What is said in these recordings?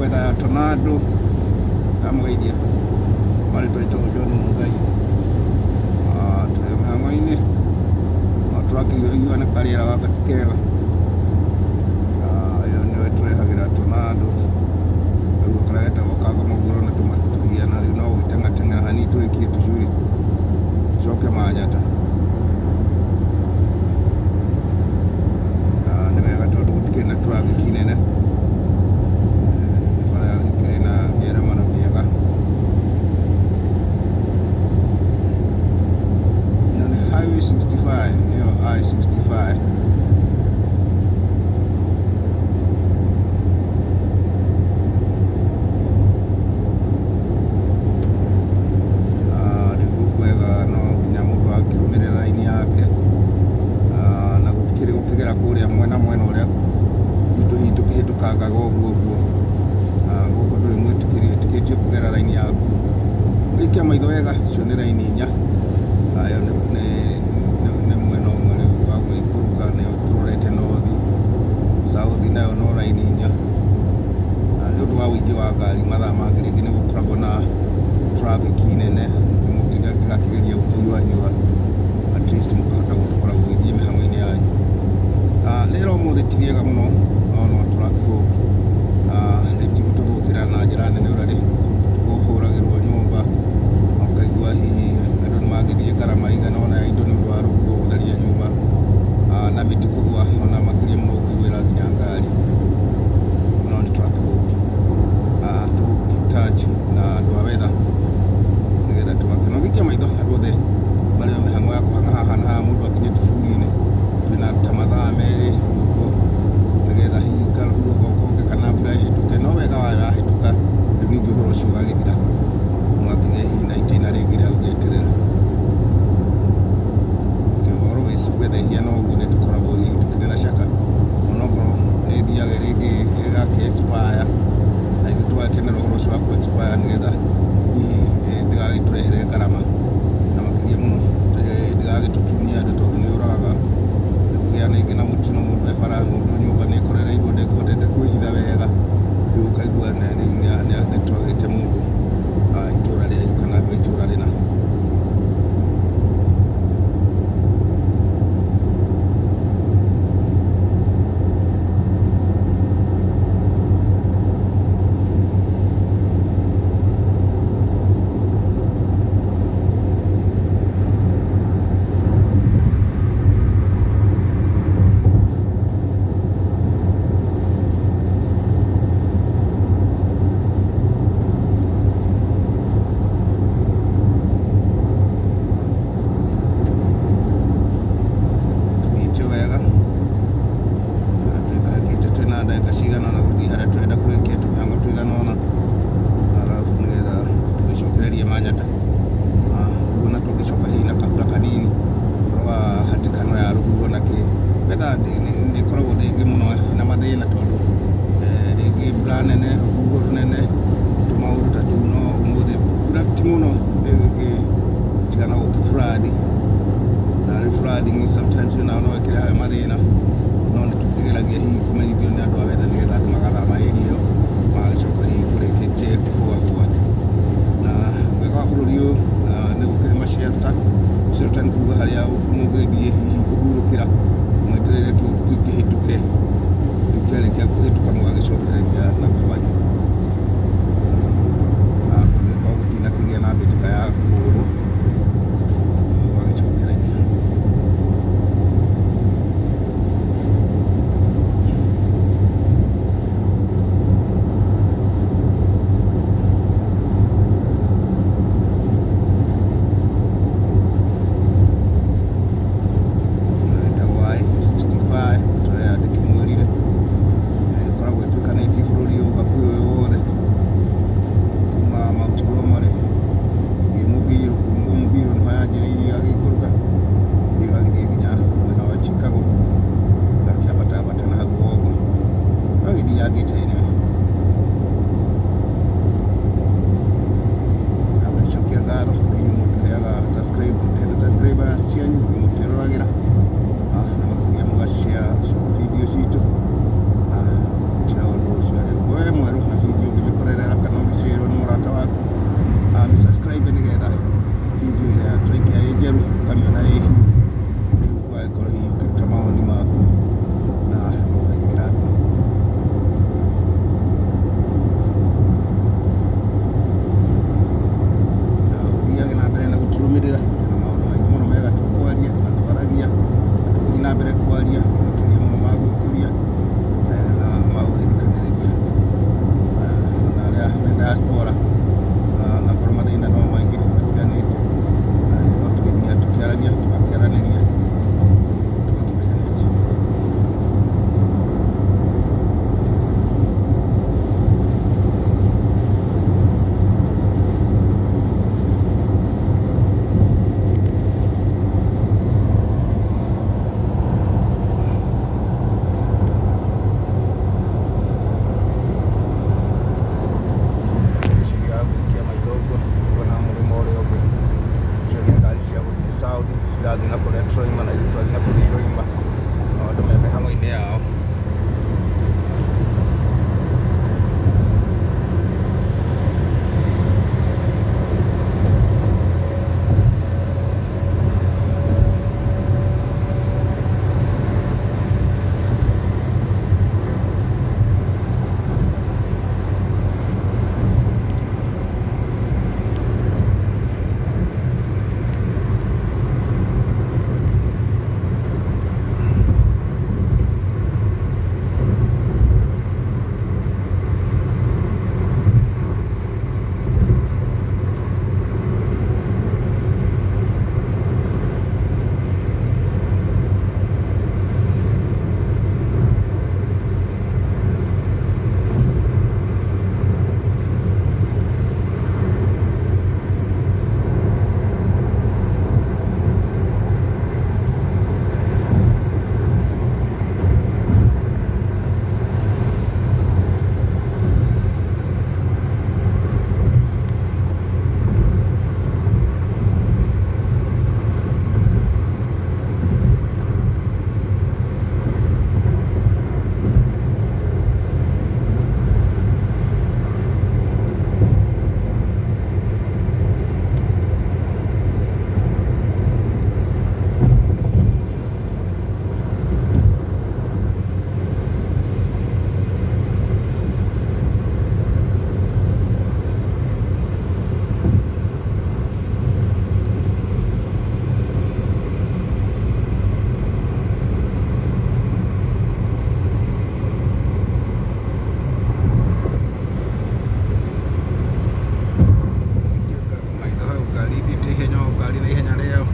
Weather ya tornado. Ndamũgeithia marĩtwa ritagwo John Mungai. Tũrĩ o mĩhang'o-inĩ, no tũrakĩhiũhahiũha nĩ karĩera gaka ti kega. Ĩyo nĩyo ĩtũrehagĩra tornado. Rĩu karĩa getagwo ka mũgũrũ na tũmatu tũhiana rĩu no gũgĩteng'ateng'era hanini tũrĩkie tũcuri tũcoke Manyata. Nĩ wega tondũ gũtikĩrĩ na traffic nene, nĩ bara ĩkĩrĩ na mĩaramano mĩega. Na nĩ Highway 65 nĩyo I-65. Rĩu gũkũ wega no nginya mũndũ akĩrũmĩrĩra raini yake, na gũtikĩrĩ gũkĩgera kũrĩa mwena mwena ũrĩa gwitũ hihi tũkĩhĩtũkangaga ũguo ũguo. Gũkũ ndũrĩ mwĩtĩkĩrie wĩtĩkĩrĩtio kũgera raini yaku. Ũgaikia maitho wega, icio nĩ raini inya, ĩyo nĩ mwena ũmwe rĩu wa gũgĩikũrũka nĩyo tũrorete north, south nayo no raini inya. Nĩ ũndũ wa ũingĩ wa ngari mathaa mangĩ rĩngĩ nĩ gũkoragwo na traffic nene, gakĩgeria gũkĩhiũhahiũha at least mũkahota gũtũkora gũgĩthiĩ mĩhang'o-inĩ yanyu. Rĩera ũmũthĩ ti rĩega mũno, no no tũrakĩ hope rĩtigũtũthũkĩra na njĩra nene ũrĩa kũhũragĩrwo nyũmba, ũkaigua hihi andũ nĩ magĩthiĩ ngarama ĩigana ũna ya indo nĩ ũndũ wa rũhuho gũtharia nyũmba, na mĩtĩ kũgũa ona makĩria mũno gũkĩgwĩra nginya ngari. No nĩ tũrakĩ hope tũ keep touch na andũ a weather nĩgetha tũgakena. Ũgĩikia maitho andũ othe marĩ o mĩhang'o ya kũhang'a haha na haha, mũndũ akinye tũcuri-inĩ twĩna ta mathaa merĩ ũguo, nĩgetha hihi karũhuho goke kana mbura ĩhĩtũke. No wega wayo yahĩtũka, rĩu ningĩ ũhoro ũcio ũgagĩthira, mũgakĩgĩa hihi na itĩna rĩngĩ rĩa gũgĩeterera. Always weather ĩhiana ũguo nĩ tũkoragwo hihi tũkĩrĩ na shaka, onokorwo nĩ ĩthiaga rĩngĩ ĩgakĩ expire, na ithuĩ tũgakenera ũhoro ũcio wa kũ expire nĩgetha hihi ndĩgagĩtũrehere ngarama, na makĩria mũno ndĩgagĩtũtunye andũ tondũ nĩ yũragaga. Nĩ kũgĩa rĩngĩ na mũtino mũndũ e bara, mũndũ nyũmba nĩ ĩkorereirwo ndekũhotete kwĩhitha wega, rĩu ũkaigua nĩ twagĩte mũndũ itũra rĩanyu kana itũra rĩna. Tũthiĩte o wega na twĩbangĩte twĩna ndagĩka cigana ũna gũthiĩ harĩa tũrenda kũrĩkia tũmĩhang'o tũigana ũna, arabu nĩgetha tũgĩcokererie Manyata. Ũguo na tũngĩcoka hihi na kabura kanini, ũhoro wa hatĩkano ya rũhuho na kĩ. Weather nĩ ĩkoragwo rĩngĩ mũno ĩna mathĩna tondũ rĩngĩ mbura nene, rũhuho rũnene, tũmaũndũ ta tũu, no ũmũthĩ mbura ti mũno rĩngĩ tiga no gũkĩ flood, na rĩu flooding sometimes onayo no ĩkĩrehaga mathĩna, no nĩ tũkĩgeragia hihi kũmenyithio nĩ andũ a weather nĩgetha andũ magathama area ĩyo, magagĩcoka hihi kũrĩkĩtie kũhũahũa. Na wega wa bũrũri ũyũ nĩ gũkĩrĩ ma shelter, shelter nĩ kuga harĩa mũgĩthiĩ hihi kũhurũkĩra mweterere kĩũndũ kĩu kĩhĩtũke, rĩu kĩarĩkia kũhĩtũka mũgagĩcokereria na kwanyu. Kũngĩkorwo gũtinakĩgĩa na mbĩtĩka ya kũhũrwo, mũgagĩcokereria. na mbere kwaria makĩria mũno ma gwĩkũria na ma gũgĩthikanĩrĩria na arĩa me diaspora na korwo mathĩna no maingĩ matiganĩte, no tũgĩthiaga tũkĩaragia, tũgakĩaranĩria, tũgakĩmenyanĩte. Ngwĩciria ngũikia maitho ũguo nĩnguona mũrĩmo ũrĩa ũngĩ. Icio nĩ ngari cia gũthiĩ south cirathiĩ na kũrĩa tũroima na ithuĩ tũrathiĩ na kũrĩa iroima. Nao andũ me mĩhang'o-inĩ yao. Maitho hau ngari ithiĩte ihenya o ngari na ihenya rĩayo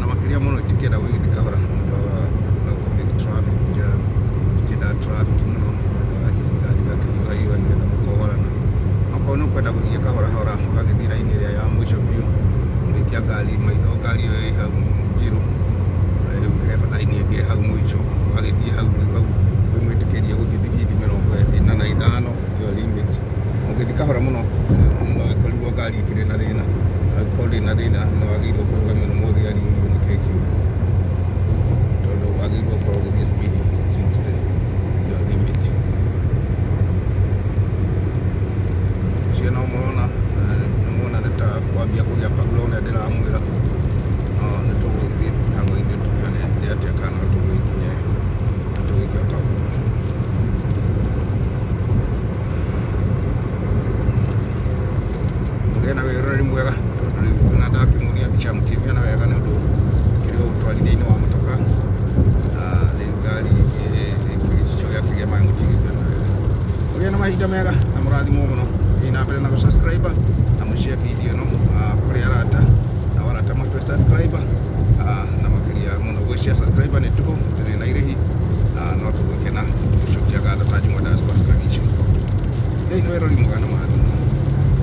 na makĩria mũno itikĩenda gũgĩthiĩ kahora nĩ ũndũ wa kũ make traffic jam. Tũtiendaga traffic mũno, twendaga hihi ngari igakĩhiũhahiũha nĩgetha mũkohorana. Okorwo nĩ ũkwenda gũthiĩ kahora hora ũgagĩthiĩ raini ĩrĩa ya mũico biũ, ũgaikia ngari maitho ngari ĩyo ĩ hau njirũ, he raini ĩngĩ ĩ hau mũico, ũgagĩthiĩ hau rĩu hau wĩ mwĩtĩkĩrie gũthiĩ thibindi 45 nĩyo limit. Ũngĩthiĩ kahora mũno no ĩkorirwo ngari ĩkĩrĩ na thĩna, angĩkorwo ndĩrĩ na thĩna nĩ wagĩrĩirwo kũrũgamio nĩ mũthigari ũrio nĩkĩĩ kĩũru, tondũ wagĩrĩirwo gũkorwo ũgĩthiĩ speed 60 nĩyo limit. Ũcio no mũrona nĩ muona nĩ ta kwambia kũgĩa mbahuro ũrĩa ndĩramwĩra, no nĩ tũgũgĩthiĩ mĩhang'o-inĩ tũkĩone nĩ atĩa kana no tũgĩkinye na tũgĩke o ta ũguo. Mũgĩe na wĩroreri mwega tondũ rĩu ona ndakĩmuonia mbica mũtingĩona wega nĩ ũndũ kĩrĩ ũtwarithia-inĩ wa mũtoka na rĩu ngari gĩcicio gĩakĩgĩa maĩ mũtingĩkĩona wega. Mũgĩe na mahinda mega na mũrathimwo mũno. Thiĩ na mbere na gũ subscribe na mũshare video ĩno kũrĩ arata nao arata matue subscribe.